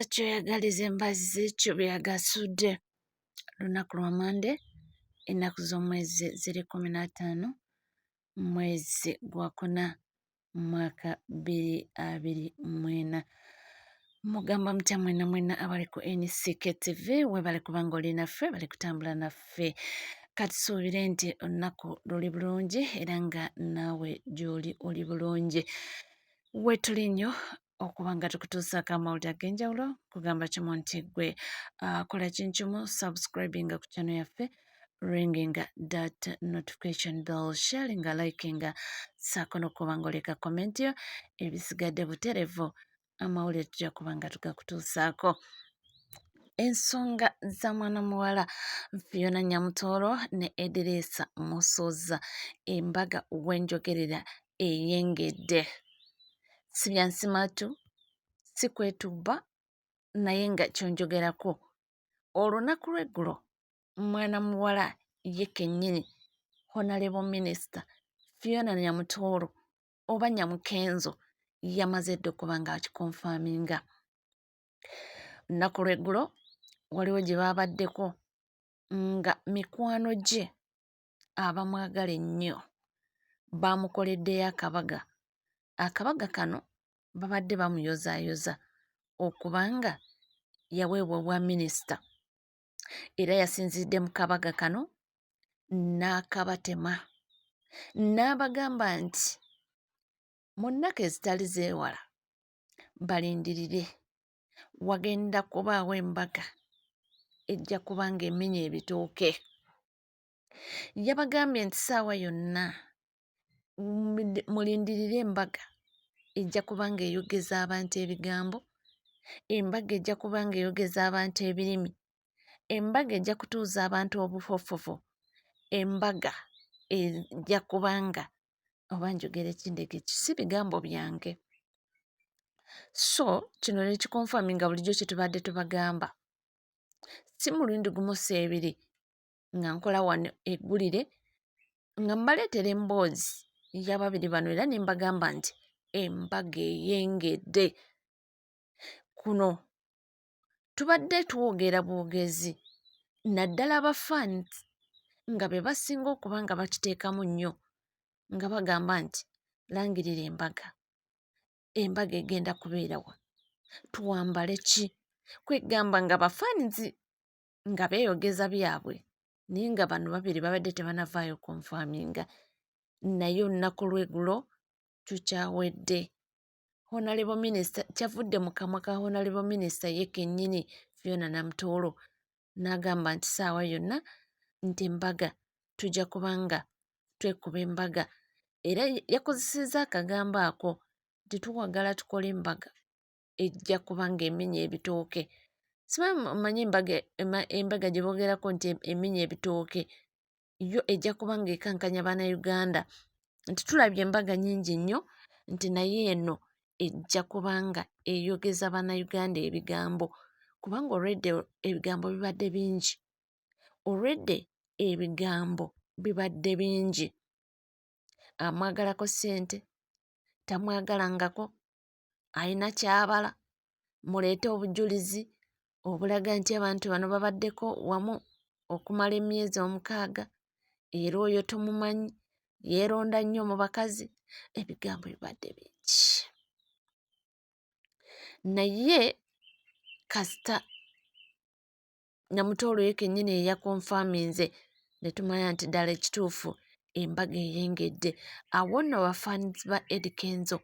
Kyoyagaliza embazzi kyobeyagasudde. Lunaku lwa Mande, ennaku z'omwezi ziri 15, mwezi gwakuna, mwaka 2024. Mugamba mutya mwenna mwenna abali ku NCK TV, webale kubanga oli naffe, bali kutambula naffe. Katusuubire nti olunaku luli bulungi era nga naawe gy'oli oli bulungi. Wetuli nnyo okuba nga tukutuusaako amawulire ag'enjawulo kugamba kimu nti gwe kola kinkimu subscribinga ku channel yaffe ringinga that notification bell sharinga likinga saako n'okuba nga oleka comment yo ebisigadde buterevu amawulire tujja kuba nga tugakutuusaako ensonga za mwana muwala Fiona Nyamutooro ne Ediriisa Musuuza embaga wenjogerera eyengedde si bya nsimatu si kwetubba naye nga kyonjogerako olunaku lw'eggulo mwana muwala ye kennyini honalebo minisita Fiona Nyamutooro oba Nyamukenzo yamaze dda okuba nga akikonfaminga lunaku lw'eggulo waliwo gye baabaddeko nga mikwano gye abamwagala ennyo baamukoleddeyo akabaga. Akabaga kano babadde bamuyozaayoza okuba nga yaweebwa obwaminisita era yasinzidde mu kabaga kano n'akabatema n'abagamba nti mu nnaku ezitali zeewala balindirire wagenda kubaawo embaga ejja kuba ng'emenya ebitooke. Yabagambye nti ssaawa yonna mulindirire embaga ejja kuba ng'eyogeza abantu ebigambo, embaga ejja kuba ng'eyogeza abantu ebirimi, embaga ejja kutuuza abantu obufofofo, embaga ejja kuba nga oba njogere ki ndeke ki si bigambo byange. So kino ne kikonfaminga bulijjo kye tubadde tubagamba. Si mulundi gumu si ebiri nga nkola wano eggulire nga mbaleetera emboozi y'ababiri bano era ne mbagamba nti embaga eyengedde. Kuno tubadde twogera bwogezi naddala aba fans nga be basinga okuba nga bakiteekamu nnyo nga bagamba nti langirira embaga, embaga egenda kubeera wa, twambale ki? Kwegamba nga ba fans nga beeyogeza byabwe naye nga bano babiri babadde tebanavaayo konfaminga naye olunaku lw'eggulo tukyawedde. Honalebo minisita kyavudde mu kamwa ka honalebo minisita ye kennyini Fiona Namutoolo n'agamba nti ssaawa yonna nti embaga tujja kuba nga twekuba embaga era yakozesezza akagambo ako nti tuwagala tukole embaga ejja kuba ng'emenya ebitooke. Simanyi omanyi embaga embaga gye boogerako nti emenya ebitooke yo ejja kuba ng'ekankanya Bannayuganda nti tulabye embaga nnyingi nnyo nti naye eno ejja kuba nga eyogeza Bannayuganda ebigambo kubanga already ebigambo bibadde bingi, already ebigambo bibadde bingi. Amwagalako ssente, tamwagalangako, alina ky'abala, muleete obujulizi obulaga nti abantu bano babaddeko wamu okumala emyezi omukaaga era oyo tomumanyi yeeronda nnyo mu bakazi ebigambo bibadde bingi naye kasita Namutoolo ye kennyini ye yakonfaaminze ne tumanya nti ddala ekituufu embaga eyengedde. Awo nno bafaanizi ba Eddy Kenzo,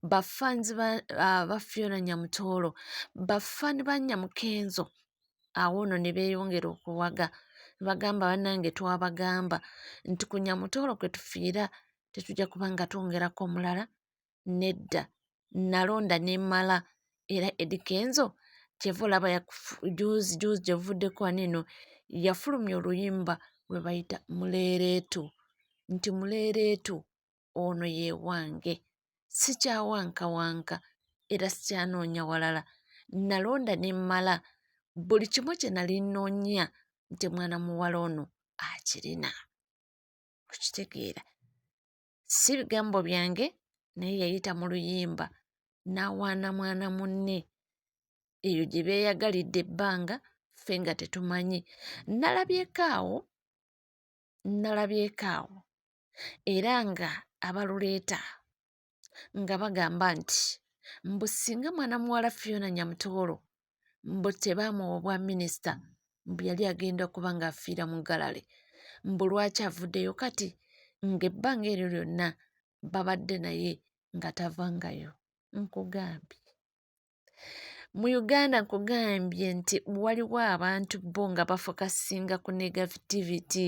bafaanizi ba Fiona Nyamutoolo, bafaani ba Nyamukenzo awo nno ne beeyongera okuwaga ne bagamba bannange twabagamba nti ku Nyamutoolo kwe tufiira tetujja kuba nga twongerako omulala nedda nalonda nemala era Eddy Kenzo kyeva olaba juuzi juuzi gyebuvuddeko wano eno yafulumya oluyimba lwe bayita muleereetu nti muleereetu ono ye wange sikyawankawanka era sikyanoonya walala nalonda nemmala buli kimu kye nali nnoonya nti mwana muwala ono akirina okitegeera si bigambo byange naye yayita mu luyimba n'awaana mwana munne Eyo gye beeyagalidde ebbanga ffe nga tetumanyi. Nalabyeko awo, nalabyeko awo era nga abaluleeta nga bagamba nti mbu singa mwana muwala Fiona Nyamutooro mbu tebaamuwa obwa minisita mbu yali agenda kuba ng'afiira mu ggalale, mbu lwaki avuddeyo kati ng'ebbanga eryo lyonna babadde naye nga tavangayo. Nkugambye. Mu Uganda nkugambye nti waliwo abantu bo nga bafokasinga ku negativity,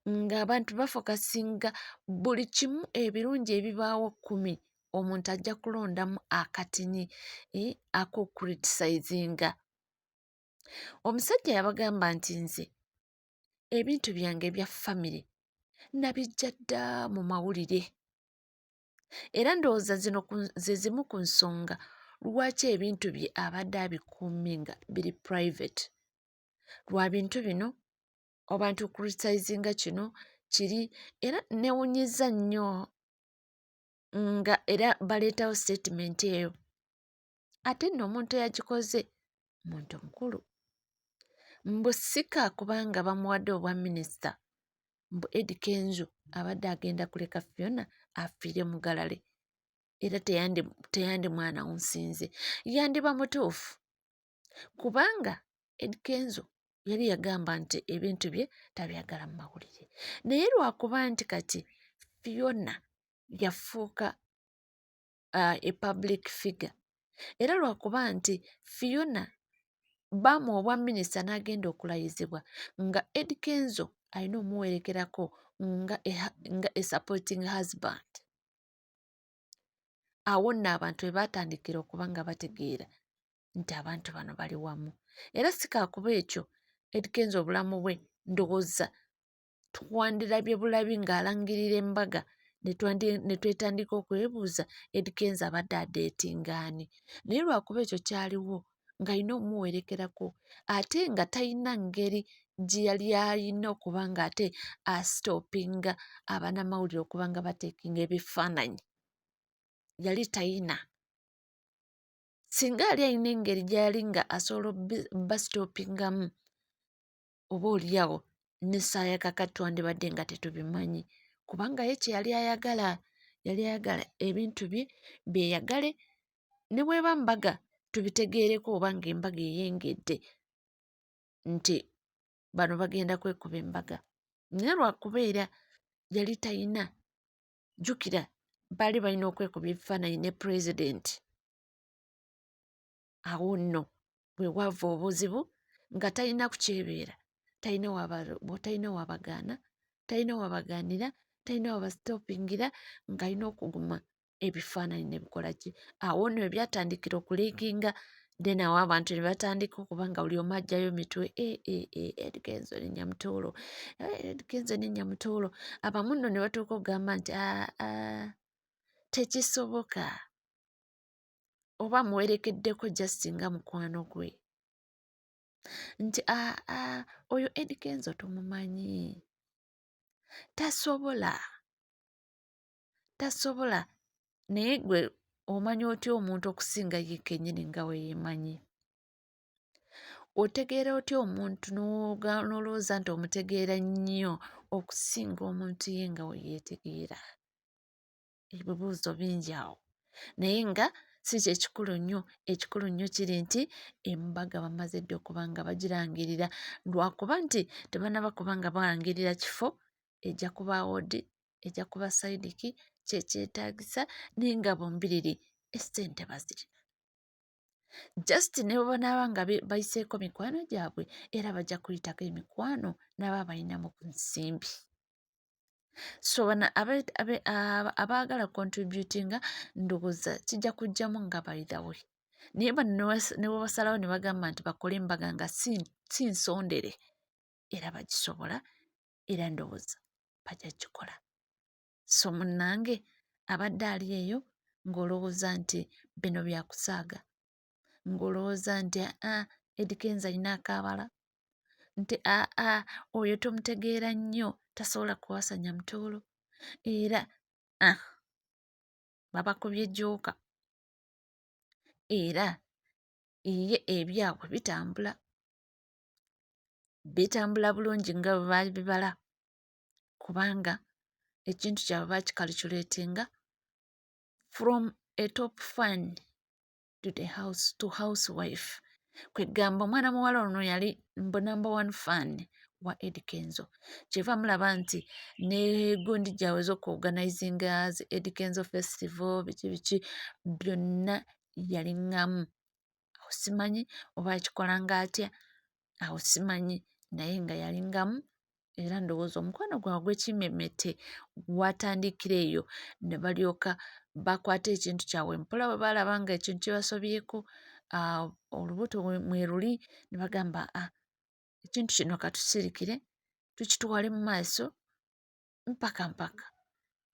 ng'abantu bafokasinga buli kimu ebirungi ebibaawo kkumi omuntu ajja kulondamu akatini eh, ak'okucriticizinga. Omusajja yabagamba nti nze ebintu byange ebya famire nabijja dda mu mawulire. Era ndowooza zino ze zimu ku nsonga lwaki ebintu bye abadde abikuumye nga biri private. Lwa bintu bino abantu criticizinga kino kiri era newunyizza nnyo nga era baleetawo statement eyo. Ate nno omuntu eyagikoze muntu mukulu. Mbu sika kubanga bamuwadde obwa minisita mbu Eddy Kenzo abadde agenda kuleka Fiona afiire mugalale era teyandi mwana unsinze yandiba mutuufu kubanga Eddy Kenzo yali yagamba nti ebintu bye tabyagala mu mawulire naye lwakuba nti kati Fiona yafuuka a public figure era lwakuba nti Fiona baamuwa obwa minisita n'agenda okulayizibwa nga Eddy Kenzo alina omuwerekerako nga nga a supporting husband. Awo nno abantu we baatandikira okuba nga bategeera nti abantu bano bali wamu. Era si kaakuba ekyo Eddy Kenzo obulamu bwe ndowooza twandirabye bulabi ng'alangirira embaga ne twetandika okwebuuza Eddy Kenzo abadde adeetinga ani. Naye lwakuba ekyo kyaliwo ng'alina omuwerekerako ate nga talina ngeri gye yali alina okuba ng'ate asitopinga abanamawulire okuba nga bateekinga ebifaananyi. Yali tayina. Singa yali alina engeri gy'ali nga asobola basitopingamu oba olyawo n'essaawa ya kaakati twandibadde nga tetubimanyi kubanga ye kye yali ayagala yali ayagala ebintu bye byeyagale ne bw'eba mbaga tubitegeereko oba ng'embaga eyengedde nti bano bagenda kwekuba embaga naye lwakubeera yali talina jjukira baali balina okwekuba ebifaananyi ne pulezidenti. Awo nno bwe wava obuzibu nga talina kukyebeera, talina talina wabagaana, talina wabagaanira, talina wabasitopingira ng'alina okuguma ebifaananyi ne bikola ki. Awo nno we byatandikira okuliikinga then awo abantu ne batandika okuba nga buli omu aggyayo mitwe eh, eh, eh, Eddy Kenzo ne Nyamutoolo, Eddy Kenzo ne Nyamutoolo. Abamu nno ne batuuka okugamba nti aa tekisoboka oba amuwerekeddeko just nga mukwano gwe nti aa oyo Eddy Kenzo tumumanyi tasobola tasobola naye gwe omanya otya omuntu okusinga ye kennyini nga we yeemanyi? Otegeera otya omuntu n'olowooza nti omutegeera nnyo okusinga omuntu ye nga we yeetegeera? Ebibuuzo bingi awo naye nga si kye kikulu nnyo. Ekikulu nnyo kiri nti embaga bamaze dda okuba nga bagirangirira lwakuba nti tebannaba kuba nga balangirira kifo ejja kubaawo ddi, ejja kuba sayidi ki, ki ekyetaagisa naye nga bombiriri essente bazirina. Just ne bwe banaaba nga bayiseeko mikwano gyabwe era bajja kuyitako emikwano n'aba balinamu ku nsimbi. So bano abaagala contributinga ndowooza kijja kujjamu nga by the way. Naye bano ne bwe basalawo ne bagamba nti bakole embaga nga si nsondere era bagisobola era ndowooza bajja kukikola. So munnange abadde ali eyo ng'olowooza nti bino bya kusaaga, ng'olowooza nti aa Eddy Kenzo alina akaabala, nti aa oyo tomutegeera nnyo tasobola kuwasa Nyamutoolo era ah babakubye jjooka era. Ye ebyabwe bitambula, bitambula bulungi nga bwe babibala kubanga ekintu kyabwe bakikalukuletinga from a top fan to the house to housewife. Kwegamba omwana muwala ono yali mbu number one fan wa Eddy Kenzo, kyeva mulaba nti ne gundi gyabwe z'okuorganizinga zi Eddy Kenzo festival biki biki byonna yaliŋŋamu. Awo simanyi oba akikolanga atya, awo simanyi, naye nga yalingamu. Era ndowooza omukwano gwabwe ogw'ekimmemmette gwatandikira eyo ne balyoka bakwata ekintu kyabwe mpola. Bwe baalaba nga ekintu kibasobyeko, olubuto mweruli, ne bagamba, ah, ekintu kino katusirikire tukitwale mu maaso mpaka mpaka.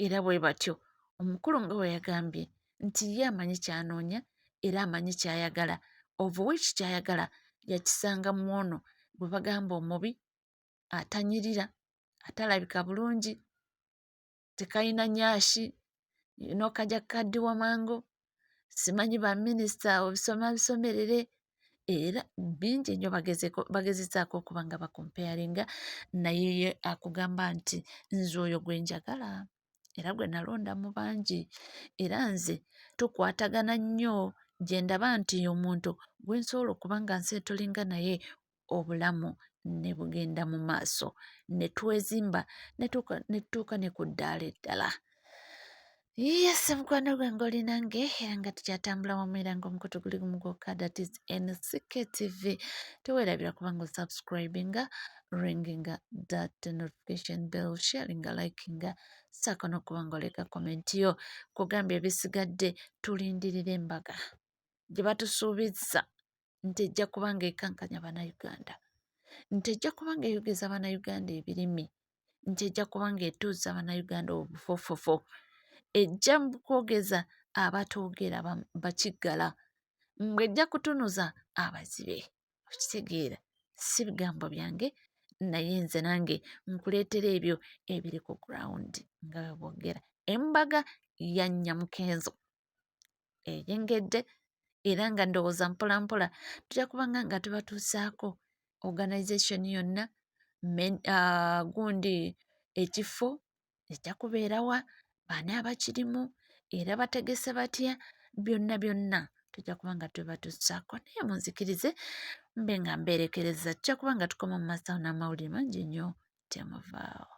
Era bwe batyo omukulu nga bwe yagambye nti ye amanyi ky'anoonya era amanyi ky'ayagala, of which ky'ayagala yakisanga mu ono gwe bagamba omubi, atanyirira, atalabika bulungi, tekalina nyashi, n'okajja kukaddiwa mangu, simanyi baminisita obisoma bisomerere, era bingi nnyo bagezezaako okuba nga bakompeyaringa, naye ye akugamba nti nze oyo gwe njagala era gwe nalonda mu bangi, era nze tukwatagana nnyo, gye ndaba nti omuntu gwe nsobola okuba nga nseetolinga naye obulamu ne bugenda mu maaso ne twezimba ne tutuuka ne ku ddaala eddala. Yes, mukwano gwange oli nange era nga tukyatambula wamu era nga omukutu guli gumu gwokka, that is NCK TV. Teweerabira kubanga osubscribinga, ringinga that notification bell, sharinga, likinga, saako n'okuba nga oleka comment yo. Kugambye ebisigadde tulindirira embaga gye batusuubizza nti ejja kuba ng'ekankanya Bannayuganda, nti ejja kuba ng'eyogeza Bannayuganda ebirimi, nti ejja kuba ng'etuusa Bannayuganda obufofofo, ejja kwogeza abatoogera bakiggala, ng'ejja kutunuza abazibe. Okitegeera, si bigambo byange, naye nze nange nkuleetera ebyo ebiri ku ground nga bwe boogera. Embaga ya Nyamukenzo eyengedde era nga ndowooza mpola mpola tujja kubanga nga tubatuusaako organization yonna, gundi ekifo ejja kubeerawa, baani abakirimu era bategese batya, byonna byonna tujja kuba nga tubatuusaako. Naye munzikirize mbe nga mbeerekereza, tujja kuba nga tukoma mu maaso awo n'amawulire mangi nnyo, temuvaawo.